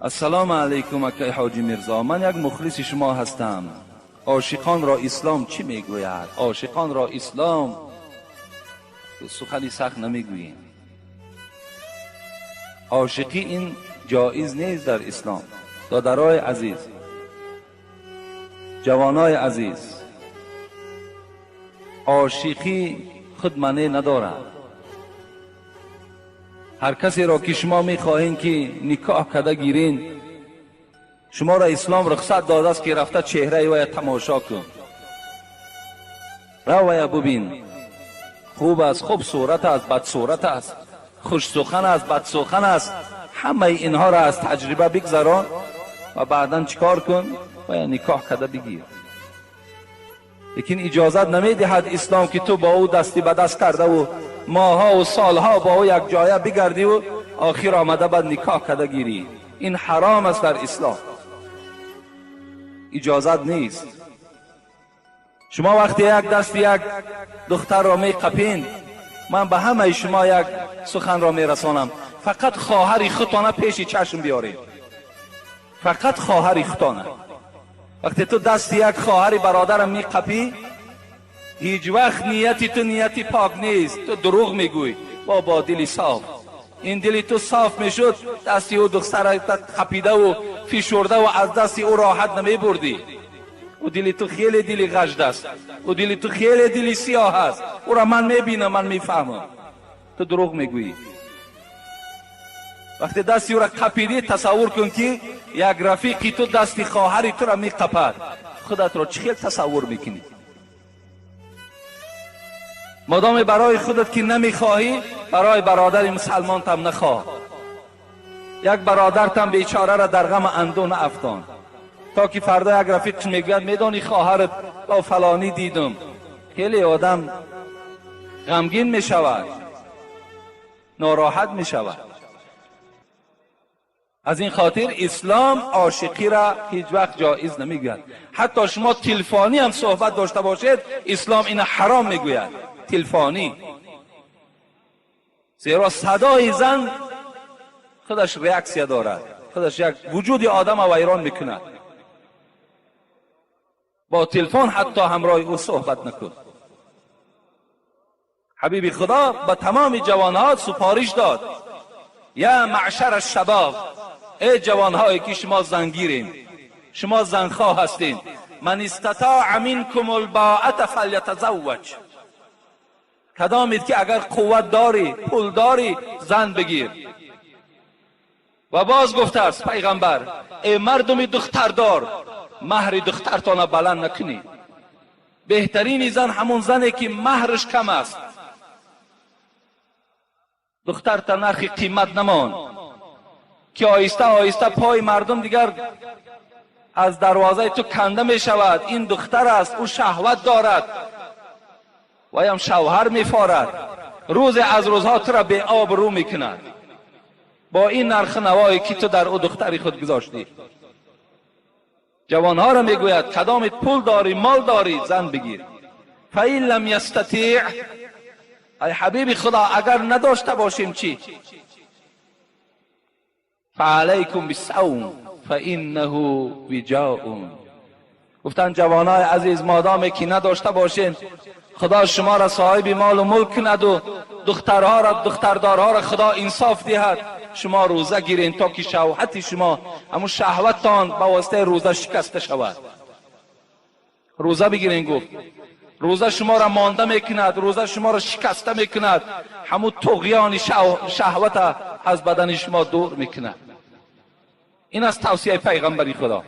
Ассалому алайкум, акай Ҳоҷӣ Мирзо, ман як мухлиси шумо ҳастам. Ошиқонро ислом чӣ мегӯяд? Ошиқонро ислом сухани сахт намегӯем. Ошиқӣ ин ҷоиз нест дар ислом. Додарои азиз, ҷавонои азиз, ошиқӣ худ маъне надорад. Ҳар касеро ки шумо мехоҳед, ки никоҳ карда гирин, шуморо ислом рухсат додааст, ки рафта чеҳраи вая тамошо кун, равая бубин, хуб аст, хуб сурат аст, бадсурат аст, хушсухан аст, бадсухан аст, ҳамаи инҳоро аз таҷриба бигзарон ва баъдан чӣ кор кун? Вая никоҳ карда бигир. Лекин иҷозат намедиҳад ислом, ки ту бо ӯ дасти ба даст кардаву моҳҳову солҳо бо ӯ як ҷоя бигардиву охир омада баъд никоҳ карда гирӣ. Ин ҳаром аст, дар ислом иҷозат нест. Шумо вақте як дасти як духтарро меқапин, ман ба ҳамаи шумо як суханро мерасонам: фақат хоҳари худтона пеши чашм биёред, фақат хоҳари худтона. Вақте ту дасти як хоҳари бародарам меқапӣ, ҳеҷ вақт нияти ту нияти пок нест, ту дурӯғ мегӯй. Бо дили соф, ин дили ту соф мешуд, дасти ӯ духтара қапидаву фишурдаву аз дасти ӯ роҳат намебурдӣ. Ӯ дили ту хеле дили ғажд аст, ӯ дили ту хеле дили сиёҳ аст. Ӯра ман мебинам, ман мефаҳмам, ту дурӯғ мегӯӣ. Вақте дасти ӯра қапидӣ, тасаввур кун, ки як рафиқи ту дасти хоҳари тура меқапад, худатро чӣ хел тасаввур мекунӣ? Модоме барои худат ки намехоҳӣ, барои бародари мусалмонтам нахоҳ. Як бародартам бечораро дар ғам андӯ наафтон, то ки фардо як рафиқш мегӯяд: «Медонӣ, хоҳарат бо фалонӣ дидум». Хеле одам ғамгин мешавад, нороҳат мешавад. Аз ин хотир ислом ошиқиро ҳеҷ вақт ҷоиз намегӯяд. Ҳатто шумо телефонӣ ҳам суҳбат дошта бошед, ислом ина ҳаром мегӯяд, телефонӣ, зеро садои зан худаш реаксия дорад, худаш як вуҷуди одама вайрон мекунад. Бо телефон ҳатто ҳамроҳи ӯ суҳбат накун. Ҳабиби Худо ба тамоми ҷавонҳо супориш дод: «Я маъшара шабоб», эй ҷавонҳое ки шумо зангирем, шумо занхоҳ ҳастед, «ман истатоа минкум албоата фалятазавваҷ», кадомед ки агар қувват дорӣ, пул дорӣ, зан бигир. Ва боз гуфтааст пайғамбар: «Эй мардуми духтардор, маҳри духтартона баланд накунед. Беҳтарини зан ҳамон зане ки маҳраш кам аст». Духтарта нархи қимат намон, ки оҳиста оҳиста пои мардум дигар аз дарвозаи ту канда мешавад. Ин духтар аст, ӯ шаҳват дорад, ваям шавҳар мефорад, рӯзе аз рӯзҳо тура беобрӯ мекунад бо ин нархи навое ки ту дар ӯ духтари худ гузоштӣ. Ҷавонҳоро мегӯяд: кадомит пул дорӣ, мол дорӣ, зан бигир. «Фаин лам ястатиъ», ай ҳабиби Худо, агар надошта бошем чӣ? «Фаалайкум бисавм фаиннаҳу виҷоун». Гуфтанд: ҷавонои азиз, модоме ки надошта бошем, Худо шуморо соҳиби молу мулк кунаду духтарҳоро, духтардорҳоро Худо инсоф диҳад, шумо рӯза гирен, то ки шавҳати шумо, ҳамун шаҳваттон ба воситаи рӯза шикаста шавад. Рӯза бигирен, гуфт, рӯза шуморо монда мекунад, рӯза шуморо шикаста мекунад, ҳамун туғёни шаҳвата аз бадани шумо дур мекунад. Ин аст тавсияи пайғамбари Худо.